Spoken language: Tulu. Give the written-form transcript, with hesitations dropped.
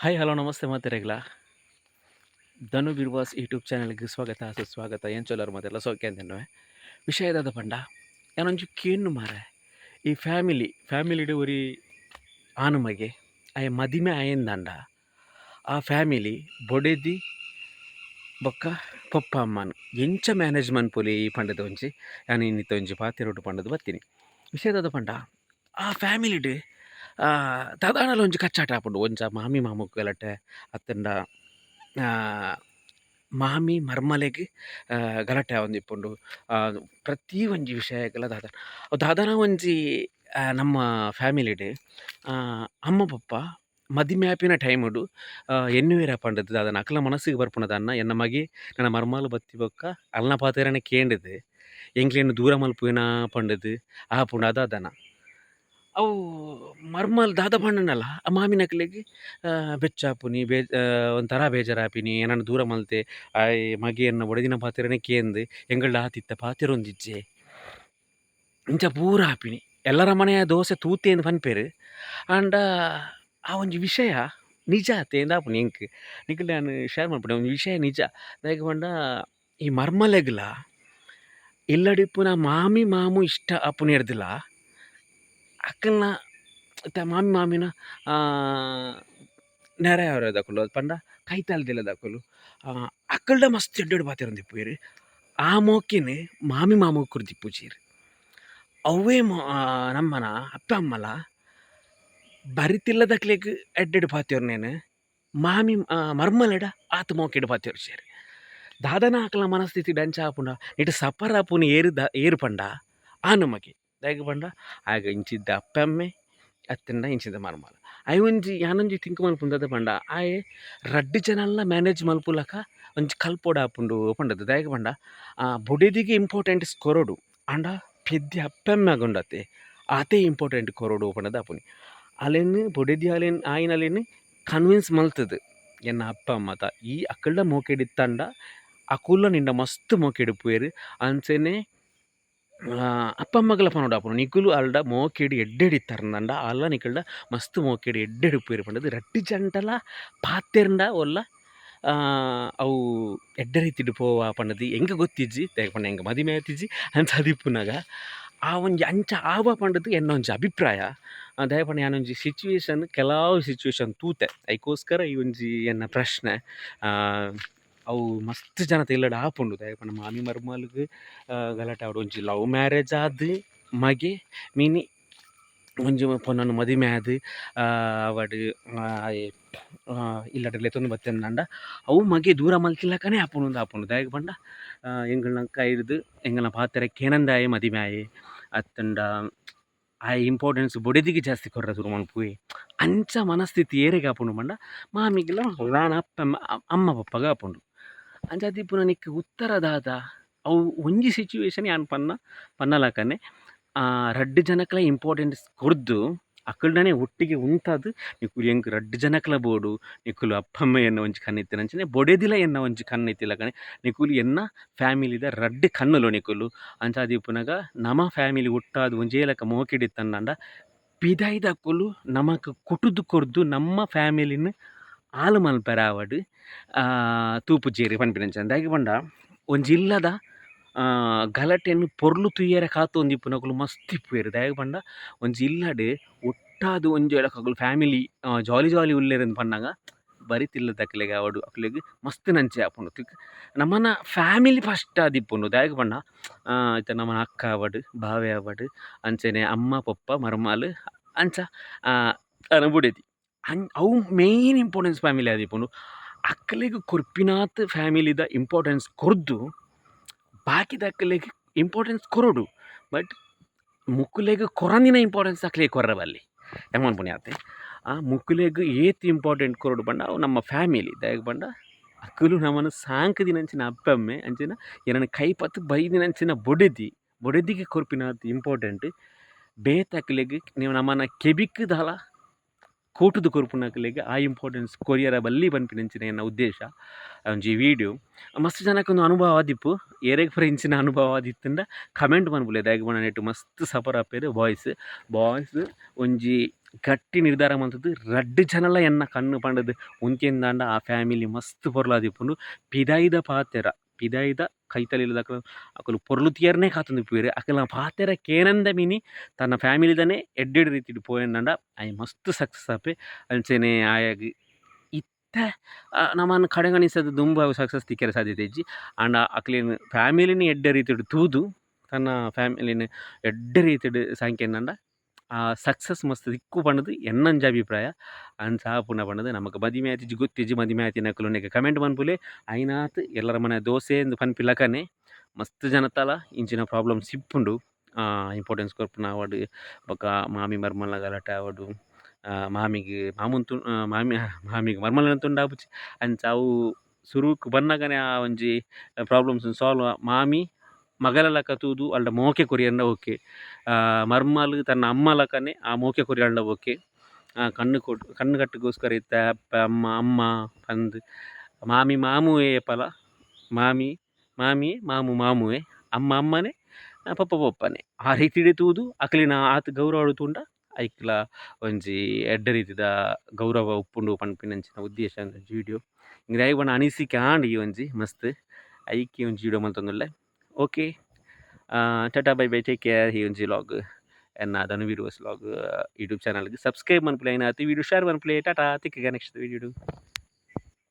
ಹಾಯ್, ಹಲೋ, ನಮಸ್ತೆ ಮಾತೆರೆಗ್ಲ. ಧನು ಬಿರ್ವಾಸ್ ಯೂಟ್ಯೂಬ್ ಚಾನಲ್ಗೆ ಸ್ವಾಗತ, ಸುಸ್ವಾಗತ. ಎಂಚೊಲ್ಲರ್ ಮಾತೆಲ್ಲ? ಸೌಖ್ಯ ಅಂದೆನ್ನುವೆ. ವಿಷಯ ದಾದ ಪಂಡ, ಯಾನೊಂಜಿ ಕೇನ್ನು ಮಾರೆ. ಈ ಫ್ಯಾಮಿಲಿ ಫ್ಯಾಮಿಲಿಡ್ ಒರಿ ಆನು ಮಗೆ ಆಯೆ ಮದಿಮೆ ಆಯೆಂದಾಂಡ, ಆ ಫ್ಯಾಮಿಲಿ ಬೊಡೆದಿ ಬೊಕ್ಕ ಪೊಪ್ಪ ಅಮ್ಮನ್ ಎಂಚ ಮ್ಯಾನೇಜ್ ಮನ್ಪೊಲಿ ಪಂಡದ ಒಂಜಿ ಯಾನ್ ಇನ್ನಿತ್ತ ಒಂಜಿ ಪಾತೆರೊಡು ಪಂಡದ್ ಬತ್ತಿನಿ. ವಿಷಯ ದಾದ ಪಂಡ, ಆ ಫ್ಯಾಮಿಲಿಡ್ ದಾದಾಂಡಲ ಒಂಜಿ ಕಚ್ಚಾಟ ಆಪುಂಡು. ಒಂಜ ಮಾಮಿ ಮಾಮುಗ್ ಗಲಾಟೆ ಅತ್ತಂಡ ಮಾಮಿ ಮರ್ಮಲೆಗ್ ಗಲಾಟೆ ಆವೊಂದಿಪ್ಪುಂಡು. ಪ್ರತಿ ಒಂಜಿ ವಿಷಯಗ್ಲ ದಾದ ದಾದನ ಒಂಜಿ ನಮ್ಮ ಫ್ಯಾಮಿಲಿಡ್ ಅಮ್ಮ ಪೊಪ್ಪ ಮದಿಮೆ ಆಪಿನ ಟೈಮುಡು ಎನ್ನುವೆರ ಪಂಡದ್ ದಾದನ ಅಕಲ್ನ ಮನಸ್ಸಿಗ್ ಬರ್ಪುನ ದಾನ್ನ, ಎನ್ನ ಮಗೆ ನನ ಮರ್ಮಾಲ್ ಬತ್ತಿ ಬೊಕ್ಕ ಅಲ್ನ ಪಾತೆರನೆ ಕೇಂಡುದು ಎಂಕ್ಲೆನ್ ದೂರ ಮಲ್ಪುವೆನಾ ಪಂಡುದು ಆಪುಂಡು ಅದಾದನ. ಅವು ಮರ್ಮಾಲ್ ದಾದ ಪಂಡಂಡಲ ಆ ಮಾಮಿನಕ್ಲೆಗ್ ಬೆಚ್ಚ ಆಪುನಿ, ಬೇ ಒಂಥರ ಬೇಜಾರಾಪಿನಿ. ಎನನ್ ದೂರ ಮಲ್ತೆ, ಆಯೆ ಮಗೆ ಎನ್ನ ಬೊಡೆದಿನ ಪಾತೆರನೆ ಕೇಂದ್ ಎಂಕಲ್ಡ ಆತಿತ್ತ ಪಾತೆರೊಂದಿಜ್ಜೆ, ಇಂಚ ಪೂರ ಆಪಿನಿ. ಎಲ್ಲರ ಮನೆಯ ದೋಸೆ ತೂತೇಂದ್ ಪನ್ಪೆರ್. ಆಂಡ ಆ ಒಂಜಿ ವಿಷಯ ನಿಜ ಅತ್ತೆ ಆಪುನಿ ಎಂಕ್. ನಿಕಲ್ಡ ಯಾನ್ ಶೇರ್ ಮಲ್ಪುನೆ ಒಂಜಿ ವಿಷಯ ನಿಜ. ದಾಯೆಗ್ ಪಂಡ ಈ ಮರ್ಮಲೆಗ್ಲ ಇಲ್ಲಡಿಪ್ಪುನ ಮಾಮಿ ಮಾಮು ಇಷ್ಟ ಆಪುನೆರ್ದ್ಲ ಅಕಲ್ನ ಇತ್ತೆ ಮಾಮಿ ಮಾಮಿನ ನೆರೆಹೊರೆದಕುಲು ಪಂಡ ಕೈತಲ್ದಿಲ್ಲದಕುಲು ಅಕಲ್ಡ ಮಸ್ತ್ ಎಡ್ಡೆಡ್ ಪಾತೆರೊಂದಿಪ್ಪುವೆರ್. ಆ ಮೋಕೆನ್ ಮಾಮಿ ಮಾಮುಗ್ ಕೊರ್ದಿಪ್ಪುಜೆರ್. ಅವ್ವೇ ನಮ್ಮನ ಅಪ್ಪೆ ಅಮ್ಮಲ ಬರಿತಿಲ್ಲದಕ್ಲೆಗ್ ಎಡ್ಡೆಡ್ ಪಾತೆರ್ನೆನ್ ಮಾಮಿ ಮರ್ಮಲೆಡ ಆತ್ ಮೋಕೆಡ್ ಪಾತೆರುಜೆರ್. ದಾದನ ಅಕಲ್ನ ಮನಸ್ಥಿತಿಡ್ ಅಂಚ ಆಪುಂಡ ನೆಟ್ ಸಫರ್ ಆಪುನಿ ಏರ್ ದ ಏರ್ ಪಂಡ ಆನು ಮಗೆ. ದಾಯೆಗ್ ಪಂಡ ಆಯಗ್ ಇಂಚಿದ್ದ ಅಪ್ಪೆ ಅಮ್ಮೆ ಅತ್ತ್ಂಡ ಇಂಚಿದ ಮರ್ಮಲ್. ಆಯೆ ಒಂಜಿ ಯಾನೊಂಜಿ ತಿಂಕ್ ಮನ್ಪುನು ದಾದ ಪಂಡ ಆಯೆ ರಡ್ಡ್ ಜನಲ ಮ್ಯಾನೇಜ್ ಮಲ್ಪುಲಕ ಒಂಜಿ ಕಲ್ಪೊಡಾಪುಂಡು ಪಂಡದ್. ದಾಯೆಗ್ ಪಂಡ ಬೊಡೆದಿಗ್ ಇಂಪಾರ್ಟೆಂಟ್ಸ್ ಕೊರೊಡು, ಆಂಡ ಪೆದ್ದಿ ಅಪ್ಪೆ ಅಮ್ಮೆಗ್ ಉಂಡತೆ ಆತೇ ಇಂಪಾರ್ಟೆಂಟ್ ಕೊರೊಡು ಪಂಡದ್ ಆಪುನಿ. ಅಲೆನ್ ಬೊಡೆದಿ ಅಲೆನ್ ಆಯಿನಲೆನ್ ಕನ್ವಿನ್ಸ್ ಮಲ್ತುದು ಎನ್ನ ಅಪ್ಪ ಅಮ್ಮತ ಈ ಅಕಲ್ಡ ಮೋಕೆಡ್ ಇತ್ತಂಡ ಅಕುಲ್ಲ ನಿಂಡ ಮಸ್ತ್ ಮೋಕೆಡ್ ಇಪ್ಪುವೆರ್. ಅಂಚನೆ ಅಪ್ಪ ಅಮ್ಮಗ್ಲ ಪನೊಡಾಪುಂಡು, ನಿಕುಲು ಅಲ್ಡ ಮೋಕೆಡ್ ಎಡ್ಡೆಡ್ ಇತ್ತರ್ಂಡ ಆಲ್ಲ ನಿಕಲ್ಡ ಮಸ್ತ್ ಮೋಕೆಡ್ ಎಡ್ಡೆಡ್ ಇಪ್ಪುವೆರ್ ಪಂಡದ್. ರಡ್ಡ್ ಜಂಟಲ ಪಾತೆರ್ಂಡ ಓಲ್ಲ ಅವು ಎಡ್ಡೆ ರೀತಿಡ್ ಪೋವ ಪಂಡದ್ ಎಂಕ್ ಗೊತ್ತಿಜ್ಜಿ. ದಾಯೆ ಪಂಡ ಎಂಕ್ ಮದಿಮೆ ಆತಿಜಿ. ಅಂಚಾದ್ ಇಪ್ಪುನಗ ಆ ಒಂಜಿ ಅಂಚ ಆವ ಪಂಡದ್ ಎನ್ನ ಒಂಜಿ ಅಭಿಪ್ರಾಯ. ದಾಯೆ ಪಂಡ ಯಾನೊಂಜಿ ಸಿಚುವೇಶನ್ ಕೆಲವು ಸಿಚುವೇಶನ್ ತೂತೆ, ಐಕೋಸ್ಕರ ಈ ಒಂಜಿ ಎನ್ನ ಪ್ರಶ್ನೆ. ಅವು ಮಸ್ತ್ ಜನತ ಇಲ್ಲಡ್ ಆಪುಂಡು. ದಾಯೆ ಪಂಡ ಮಾಮಿ ಮರ್ಮಲ್ಗ್ ಗಲಾಟೆ ಆವಡ್, ಒಂಜಿ ಲವ್ ಮ್ಯಾರೇಜ್ ಆದ್ ಮಗೆ ಮಿನಿ ಒಂಜಿ ಪೊನ್ನನ್ ಮದಿಮೆ ಆದ್ ಆವಡ್ ಆಯೆ ಇಲ್ಲಡ್ ಲೆತೊಂದು ಬತ್ತೆಂದಾಂಡ ಅವು ಮಗೆ ದೂರ ಮಲ್ತಿಲಕನೇ ಆಪುಂಡು ಆಪುಂಡು. ದಾಯೆಗ್ ಪಂಡ ಎಂಕಲ್ನ ಕೈಡ್ದ್ ಎಂಕಲ್ನ ಪಾತೆರ ಕೇನಂದೆ ಆಯೆ ಮದಿಮೆ ಆಯೆ, ಅತ್ತಂಡ ಆಯೆ ಇಂಪಾರ್ಟೆನ್ಸ್ ಬೊಡೆದಿಗ್ ಜಾಸ್ತಿ ಕೊರ್ರೆ ಸುರು ಮಲ್ಪುವೆ. ಅಂಚ ಮನಸ್ಥಿತಿ ಏರೆಗ್ ಆಪುಂಡು ಪಂಡ ಮಾಮಿಗ್ಲ ದಾನ ಅಪ್ಪೆ ಅಮ್ಮ ಪಪ್ಪಗ್ ಆಪುಂಡು. ಅಂಚಾದ್ ಇಪ್ಪುನ ನಿಕ್ಕ್ ಉತ್ತರ ದಾದ? ಅವು ಒಂಜಿ ಸಿಚುವೇಶನ್ ಯಾನ್ ಪನ್ನ ಪನ್ನಲಕನೆ ರಡ್ಡ್ ಜನಕ್ಲ ಇಂಪಾರ್ಟೆನ್ಸ್ ಕೊರ್ದು ಅಕಲ್ಡನೆ ಒಟ್ಟಿಗೆ ಉಂತಾದ್, ನಿಕುಲು ಎಂಕ್ ರಡ್ಡ್ ಜನಕ್ಲ ಬೋಡು, ನಿಕುಲು ಅಪ್ಪಮ್ಮ ಎನ್ನ ಒಂಜಿ ಕಣ್ಣು ಇತ್ತಿನಂಚನೆ ಬೊಡೆದಿಲ ಎನ್ನ ಒಂಜಿ ಕಣ್ಣು ಇತ್ತಿಲಕನೆ, ನಿಕುಲು ಎನ್ನ ಫ್ಯಾಮಿಲಿದ ರಡ್ಡ್ ಕಣ್ಣುಲು ನಿಕುಲು. ಅಂಚಾದ್ ಇಪ್ಪುನಗ ನಮ ಫ್ಯಾಮಿಲಿ ಒಟ್ಟಾದ್ ಒಂಜೇ ಲೆಕ ಮೋಕೆಡ್ ಇತ್ತಂಡ ಪಿದಾಯ್ದಕುಲು ನಮಕ್ ಕೊಟುದು ಕೊರ್ದು ನಮ್ಮ ಫ್ಯಾಮಿಲಿನ್ ಹಾಳು ಮಲ್ಪೆರೆ ಆವಡ್ ತೂಪುಜೆರ್ ಪನ್ಪಿನಂಚ. ದಾಯೆಗ್ ಪಂಡ ಒಂಜಿ ಇಲ್ಲದ ಗಲಾಟೆನ್ ಪೊರ್ಲು ತೂಯೆರೆ ಕಾತೊಂದಿಪ್ಪುನಕುಲು ಮಸ್ತ್ ಇಪ್ಪುವೆರ್. ದಾಯೆಗ್ ಪಂಡ ಒಂಜಿ ಇಲ್ಲಡ್ ಒಟ್ಟಾದ್ ಒಂಜಿ ಅಕುಲು ಫ್ಯಾಮಿಲಿ ಜಾಲಿ ಜಾಲಿ ಉಲ್ಲೆರ್ ಪನ್ನಗ ಬರಿತಿಲ್ಲದಕ್ಲೆಗ್ ಆವಡ್ ಅಕ್ಲೆಗ್ ಮಸ್ತ್ ನಂಚಿ ಆಪುಂಡು. ನಮನ ಫ್ಯಾಮಿಲಿ ಫಸ್ಟ್ ಆದಿಪ್ಪುಂಡು. ದಾಯೆಗ್ ಪಂಡ ಇತ್ತೆ ನಮನ ಅಕ್ಕ ಆವಡ್ ಬಾವೆ ಆವಡ್ ಅಂಚನೆ ಅಮ್ಮ ಪೊಪ್ಪ ಮರ್ಮಾಲ್ ಅಂಚ ತನ್ನ ಬೊಡೆದಿ ಅವು ಮೇನ್ ಇಂಪಾರ್ಟೆನ್ಸ್ ಫ್ಯಾಮಿಲಿ ಆದಿಪ್ಪುಂಡು. ಅಕ್ಲೆಗ್ ಕೊರ್ಪಿನಾತ್ ಫ್ಯಾಮಿಲಿದ ಇಂಪಾರ್ಟೆನ್ಸ್ ಕೊರ್ದು ಬಾಕಿದಕ್ಲೆಗ್ ಇಂಪಾರ್ಟೆನ್ಸ್ ಕೊರೊಡು, ಬಟ್ ಮುಕುಲೆಗ್ ಕೊರಂದಿನ ಇಂಪಾರ್ಟೆನ್ಸ್ ಅಕ್ಲೆಗ್ ಕೊರ್ರೆ ಬಲ್ಲಿ. ಯಾನ್ ಪನ್ಪುನಿ ಆತೆ. ಆ ಮುಕುಲೆಗ್ ಏತ್ ಇಂಪಾರ್ಟೆಂಟ್ ಕೊರೊಡು ಪಂಡ ಅವು ನಮ್ಮ ಫ್ಯಾಮಿಲಿ. ದಾಯೆಗ್ ಪಂಡ ಅಕುಲು ನಮನ್ ಸಾಂಕುದಿನಂಚಿನ ಅಪ್ಪೆ ಅಮ್ಮೆ, ಅಂಚಿನ ಎನನ್ ಕೈ ಪತ್ತ್ ಬೈದಿನಂಚಿನ ಬೊಡೆದಿ. ಬೊಡೆದಿಗ್ ಕೊರ್ಪಿನಾತ್ ಇಂಪಾರ್ಟೆಂಟ್ ಬೇತಕ್ಲೆಗ್ ನಮನ ಕೆಬಿಕ್ ದಾಲ ಕೂಟುದು ಕೊರ್ಪುನಕಲೆಗ್ ಆ ಇಂಪಾರ್ಟೆನ್ಸ್ ಕೊರಿಯರ ಬಲ್ಲಿ ಪನ್ಪಿನಂಚಿನ ಎನ್ನ ಉದ್ದೇಶ. ಒಂಜಿ ವೀಡಿಯೋ ಮಸ್ತ್ ಜನಕ್ ಒಂದು ಅನುಭವ ಆದಿಪ್ಪು. ಏರೆಗ್ ಪೂರ ಇಂಚಿನ ಅನುಭವ ಆದಿತ್ತುಂಡ ಕಮೆಂಟ್ ಮನ್ಪುಲೆ. ದಾಯೆಗ್ ಪಂಡ ನೆಟ್ ಮಸ್ತ್ ಸಫರ್ ಆಪೆರ್ ಬಾಯ್ಸ್. ಬಾಯ್ಸ್ ಒಂಜಿ ಗಟ್ಟಿ ನಿರ್ಧಾರ ಮಂತುದು ರಡ್ಡ್ ಜನಲ ಎನ್ನ ಕಣ್ಣು ಪಂಡುದು ಉಂತಿಂದಾಂಡ ಆ ಫ್ಯಾಮಿಲಿ ಮಸ್ತ್ ಪೊರ್ಲಾದಿಪ್ಪುಂಡು. ಪಿದಾಯಿದ ಪಾತೆರ ಪಿದಾಯಿದ ಕೈತಲಿದಕುಲು ಅಕುಲು ಪೊರ್ಲು ತಿಯರ್ನೇ ಕಾತೊಂದಿಪ್ಪುವೆರ್. ಅಕಲ್ನ ಪಾತೆರ ಕೇನಂದೆ ಮಿನಿ ತನ್ನ ಫ್ಯಾಮಿಲಿದನೇ ಎಡ್ಡೆ ರೀತಿಡ್ ಪೋಯೆಂದಾಂಡ ಆಯೆ ಮಸ್ತ್ ಸಕ್ಸಸ್ ಆಪೆ. ಅಂಚೆನೆ ಆಯಗ್ ಇತ್ತೆ ನಮನ್ ಕಡೆಗಣಿಸದ್ ದುಂಬು ಅವು ಸಕ್ಸಸ್ ತಿಕ್ಕರೆ ಸಾಧ್ಯತೆ ಇಜ್ಜಿ. ಆಂಡ ಅಕ್ಲೆನ್ ಫ್ಯಾಮಿಲಿನ್ ಎಡ್ಡೆ ರೀತಿಡ್ ತೂದು ತನ್ನ ಫ್ಯಾಮಿಲಿನ್ ಎಡ್ಡೆ ರೀತಿಡ್ ಸಾಂಕಿಂದಾಂಡ ಆ ಸಕ್ಸಸ್ ಮಸ್ತ್ ತಿಕ್ಕು ಪಂಡುದು ಎನ್ನಂಜ ಅಭಿಪ್ರಾಯ. ಅಂಚ ಆಪುಂಡ ಪಂಡುದು ನಮಕ್ ಮದಿಮೆ ಆತಿಜಿ ಗೊತ್ತಿಜ್ಜಿ. ಮದಿಮೆ ಆತಿನಕುಲು ನೆಕ್ ಕಮೆಂಟ್ ಮನ್ಪುಲೆ. ಐನಾತ್ ಎಲ್ಲರ ಮನೆ ದೋಸೆ ಇಂದು ಪನ್ಪಿಲಕನೆ ಮಸ್ತ್ ಜನತಲ ಇಂಚಿನ ಪ್ರಾಬ್ಲಮ್ಸ್ ಇಪ್ಪುಂಡು. ಇಂಪಾರ್ಟೆನ್ಸ್ ಕೊರ್ಪುನ ಆವಡ್ ಬೊಕ ಮಾಮಿ ಮರ್ಮಲ್ನ ಗಲಾಟೆ ಆವಡ್ ಮಾಮಿಗ್ ಮಾಮುನ್ ತು ಮಾಮಿ ಮಾಮಿಗ್ ಮರ್ಮಲೆನ್ ತೂಂಡ ಆಪುಜಿ. ಅಂಚ ಅವು ಸುರುಕು ಬನ್ನಗನೆ ಆ ಒಂಜಿ ಪ್ರಾಬ್ಲಮ್ಸ್ ಸಾಲ್ವ್ ಮಾಮಿ ಮಗಲ ಲೆಕ ತೂದು ಅಲ್ಡ ಮೋಕೆ ಕೊರಿಯೆರ್ಂಡ ಓಕೆ. ಮರ್ಮಲ್ ತನ್ನ ಅಮ್ಮ ಲಕನೆ ಆ ಮೋಕೆ ಕೊರಿಯಲ್ಡ ಓಕೆ. ಕಣ್ಣು ಕೊಟ್ಟು ಕಣ್ಣು ಕಟ್ಟುಗೋಸ್ಕರ ಇತ್ತೆ ಅಪ್ಪೆ ಅಮ್ಮ ಅಮ್ಮ ಪಂದ್ ಮಾಮಿ ಮಾಮುವೆ ಏಪಲ ಮಾಮಿ ಮಾಮಿಯೇ ಮಾಮು ಮಾಮುವೆ ಅಮ್ಮ ಅಮ್ಮನೆ ಪೊಪ್ಪ ಪೊಪ್ಪನೆ ಆ ರೀತಿಡೆ ತೂದು ಅಕ್ಲೆನ ಆತ್ ಗೌರವಡ್ ತೂಂಡ ಐಕ್ಲ ಒಂಜಿ ಎಡ್ಡೆ ರೀತಿದ ಗೌರವ ಉಪ್ಪುಂಡು ಪನ್ಪಿನಂಚಿನ ಉದ್ದೇಶ ಒಂಜಿ ವಿಡಿಯೋ. ದಾಯೆ ಪಂಡ ಅನಿಸಿಕೆ ಆಂಡ್ ಈ ಒಂಜಿ ಮಸ್ತ್ ಐಕೆ ಒಂಜಿ video ಮಲ್ತೊಂದುಲ್ಲೆ. Okay, tata, bye bye, take care. ಈ ಒಂಜಿ ವ್ಲಾಗ್ ಎನ್ನ ಧನುವೀರ್ ವ್ಲಾಗ್ ಯೂಟ್ಯೂಬ್ ಚಾನಲ್ಗೆ ಸಬ್ಸ್ಕ್ರೈಬ್ ಮನ್ಪುಲೆ, ಐನಾತ್ ವಿಡಿಯೋ ಶೇರ್ ಮನ್ಪುಲೆ. ಟಾಟಾ, ತಿಕ್ಕುಗ ನೆಕ್ಸ್ಟ್ ವಿಡಿಯೋ.